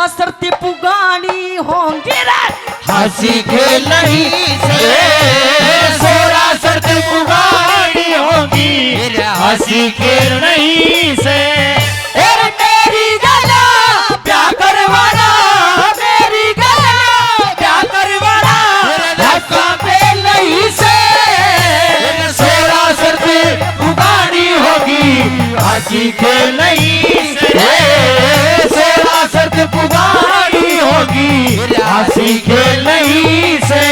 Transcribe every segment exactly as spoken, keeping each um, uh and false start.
शर्त पुगानी होंगी रे। हंसी खेल नहीं से, सोलह शर्त पुगानी होंगी, हंसी खेल नहीं से। ए मेरी गला प्यार करवाना, मेरी गला प्यार करवाना, धक्का पे नहीं से, सोलह शर्त पुगानी होगी, हंसी खेल नहीं से। ए, सोलह शर्त पुगानी होगी, हंसी खेल नहीं से।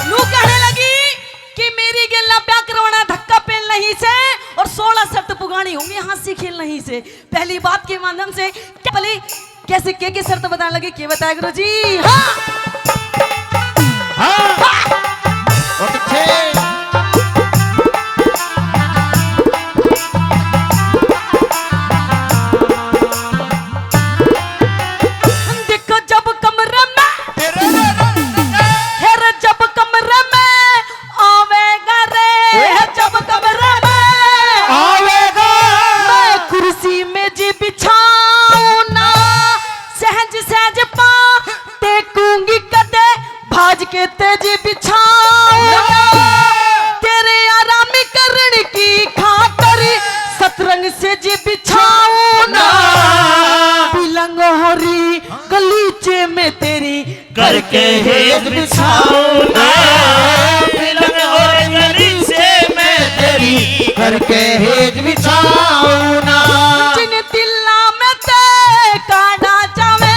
नू कहने लगी कि मेरी गेला ब्याह करवाना धक्का पेल नहीं से और सोलह शर्त पुगानी होंगी हंसी खेल नहीं से। पहली बात के माध्यम से क्या भले कैसे के, के शर्त बताने लगे, के बताया गुरु जी? हाँ। हाँ। और पीछे। देखो जब कमरे में, फिर जब कमरे में आवेगा रे, जब कमरे में आवेगा। मैं कुर्सी में जी बिछाऊं ना, सहज सहज पा टेकूंगी कदे, भाज के तेजी बिछाऊं ना। तेरे आराम करण की खातर सतरंग से जी बिछाऊं ना। बिलंग होरी गलीचे में तेरी करके हेज बिछाऊं ना, बिलंग और गलीचे में तेरी करके हेज बिछाऊं ना। जिन दिल्ला में ते काढ़ा जावे,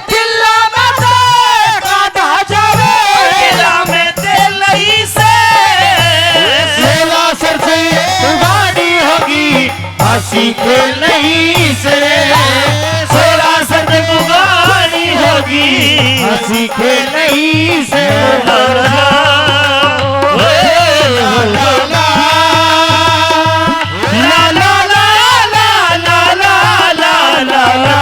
दिल्ला में ते काढ़ा जावे, दिल्ला में ते लई से। सोलह शर्त पुगानी होगी, हंसी खेल नहीं से। सोलह शर्त पुगानी होगी, हंसी खेल नहीं से। ला, ला, ला, ला, ला, ला, ला, ला, ला, ला, ला, ला, ला, ला।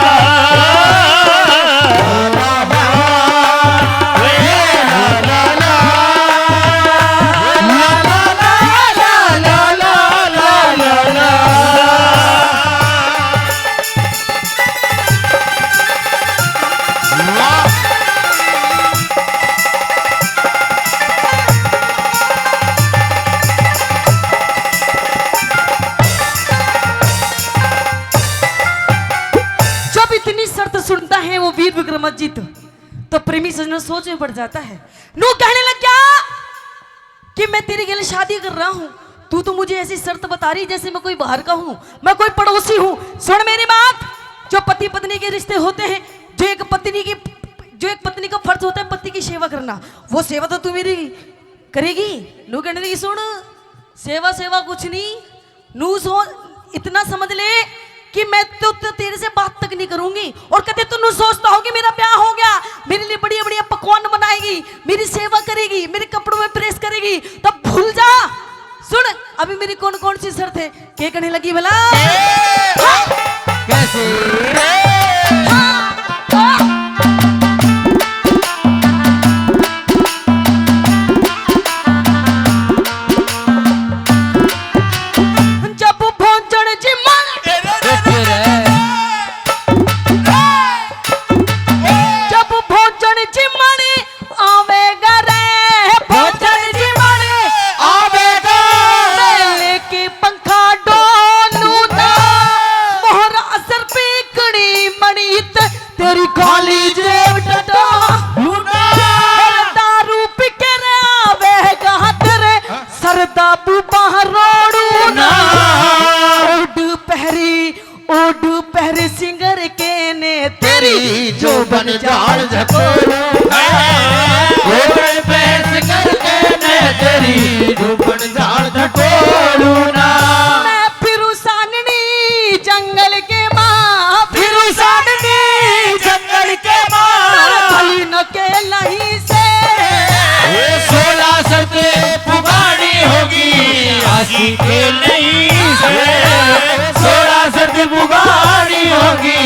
जब इतनी शर्त सुनता है वो वीर विक्रमादित्य, तो प्रेमी सज्जनों सोच में पड़ जाता है। नू कहने लग गया कि मैं तेरी गेल शादी कर रहा हूँ, तू तो मुझे ऐसी शर्त बता रही जैसे मैं कोई बाहर का हूँ, मैं कोई पड़ोसी हूँ। सुन मेरी बात, जो पति पत्नी के रिश्ते होते हैं, जो एक पत्नी की, जो एक पत्नी का फर्ज होता है पति की सेवा करना, वो सेवा तो तू मेरी करेगी। नू कहने लगी, सुन, सेवा सेवा कुछ नहीं, नू सो इतना समझ ले कि मैं तो, तो तेरे से बात तक नहीं करूंगी। और कदे तू नू सोचता हो कि मेरा ब्याह हो गया, मेरे लिए बढ़िया बढ़िया पकवान बनाएगी, मेरी सेवा करेगी, मेरे कपड़ों में प्रेस करेगी, तब भूल जा। सुन, अभी मेरी कौन कौन सी शर्त है, के कहने लगी भला? हाँ। कैसे? हाँ। हाँ। जब भोजन जिमण, देखिए रे। जब भोजन जिमण आवेगा रे, भोजन जिमण आवेगा। मैं लेके पंखा डोलू ना, मोहरा असर पीकड़ी मणित तेरी खाली जेब टटा लूना। दारू पी के रे आवेगा तेरे सरदा बुबा रोड़ू ना। उड पहरी, उड पहरी सिंगर के ने तेरी जोबन जाल झकोड़ू ना। उड पहरी सिंगर के ने तेरी जोबन जाल झकोड़ू ना। मैं फिरू साननी जंगल के माँ, फिरू साननी जंगल के माँ। भली न के लही से। ये सोलह शर्त पुगानी होगी, आशिक नहीं से। सोलह शर्त पुगानी होगी,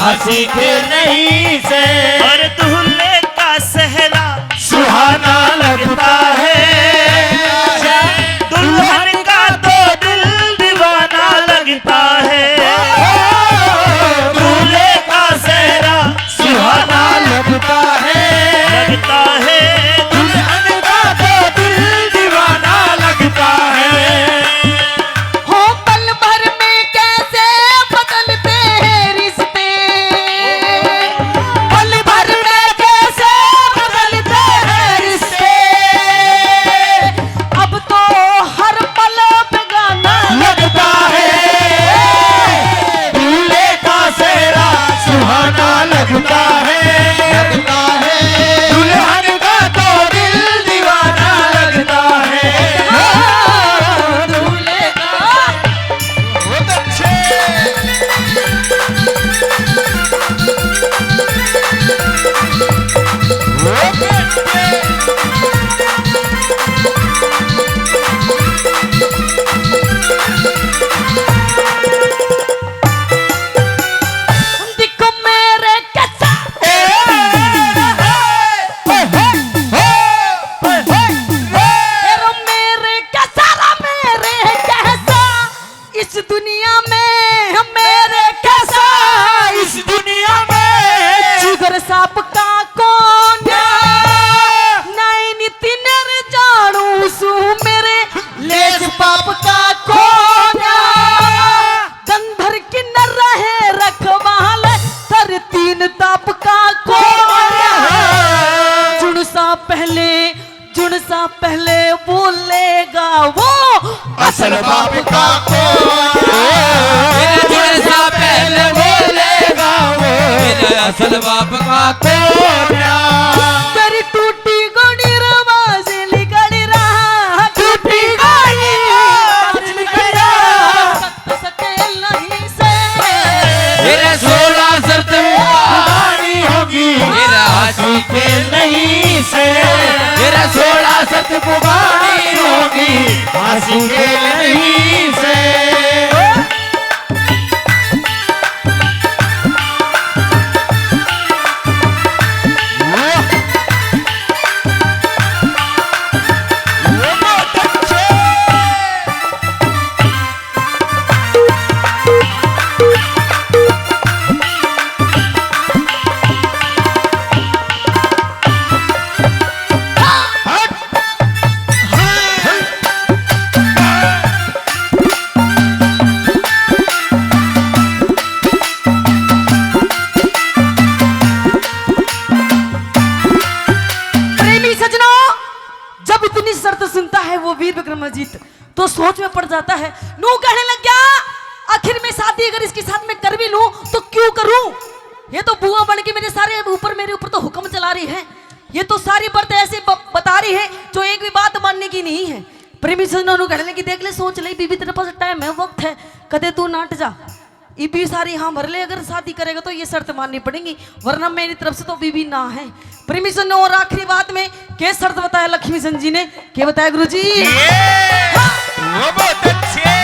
हंसी खेल नहीं से। और दूल्हे का सेहरा सुहाना लगता है, दुल्हन का तो दिल दीवाना लगता है। दूल्हे का सेहरा सुहाना लगता है, लगता है। दुल्हन का तो दिल दीवाना लगता है। हो पल भर में कैसे बदलते हैं रिश्ते, पल भर में कैसे बदलते हैं रिश्ते। अब तो हर पल बेगाना लगता है। दूल्हे का सेहरा सुहाना लगता है, लगता है। दुल्हन का तो दिल दीवाना लगता है। हाँ, दूल्हे का बहुत अच्छे। देखो मेरे कैसा, मेरे कैसा, मेरे कैसा। इस दुनिया में मेरे कैसा, इस दुनिया में जिगर सांप का कोन्या। नहीं नी तिनर जानू सू मेरे लेज पाप का कोन्या। गंधर किन्नर रहे रखवाल, तर तीन ताप का कोन्या। जुण सा पहले जुण सा पहले बोलेगा वो असल बाप का कोन्या। जुण सा पहले बोलेगा वो असल बाप का कोन्या। तेरी टूटी गोड़ी रे बाज निकल रहा, टूटी गोड़ी बाज निकल रहा। सके नहीं से। मेरे सोलह शर्त पुगानी होगी, मेरा हंसी खेल नहीं से। मेरा सोलह शर्त पुगानी होगी, हंसी खेल नहीं से। प्रेमी सजनों, जब इतनी शर्त सुनता है वो वीर विक्रमाजीत, तो सोच में पड़ जाता है। नू कहने लग गया, "आखिर मैं शादी अगर इसके साथ में कर भी लूं तो क्यों करूं? ये तो बुआ बन के मेरे सारे ऊपर, मेरे ऊपर तो हुक्म चला रही है। ये तो सारी बात ऐसे ब-, बता रही है जो एक भी बात मानने की नहीं है।" प्रेमी सजनों, नू कहने लगी, "देख ले, सोच ले, बीबी, तेरे पास टाइम है, वक्त है, कदे तू नाट जा।" इबी सारी हाँ भर ले, अगर शादी करेगा तो ये शर्त माननी पड़ेगी, वरना मेरी तरफ से तो अभी भी ना है। प्रेमी सजनों, और आखिरी बात में के शर्त बताया लक्ष्मी चंद जी ने, के बताया गुरु जी? ये, वो बहुत अच्छे।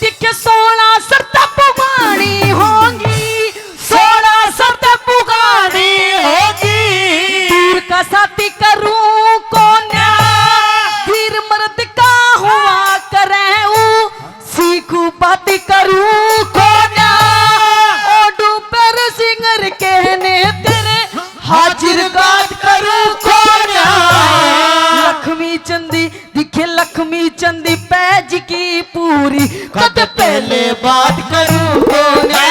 देखे सोलह शर्त पुगानी होंगी, सोलह शर्त पुगानी होगी। दूर का साथी करूं कोन्या, वीर मर्द का हुआ करे ऊ, सीखू बात करूं कोन्या। ओडू पर सिंगर कहने तेरे हाजिर बात करूं कोन्या। लक्ष्मी चंदी दिखे लक्ष्मी चंद पैज की पूरी, कद पहले बात करूं कोन्या।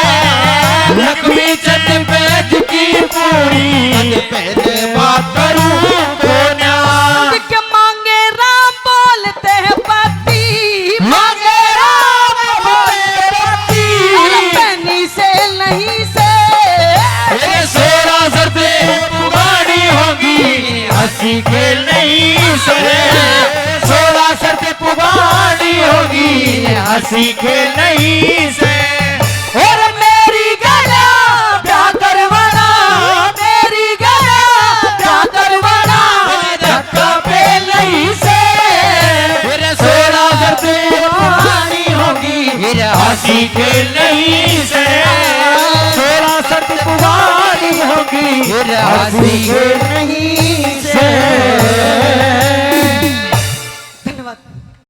लक्ष्मी चंद पैज की पूरी, कद पहले बात करूं कोन्या। के मांगे राम बोलते हैं पति, मांगे राम बोलते पति। अरे पहनी से नहीं से। अरे सोलह शर्त पुगानी होगी, हंसी खेल नहीं से। सोलह शर्त पुगानी होगी, हंसी खेल नहीं से। और मेरी गला ब्याह करवाना, मेरी गला ब्याह करवाना। राजी के नहीं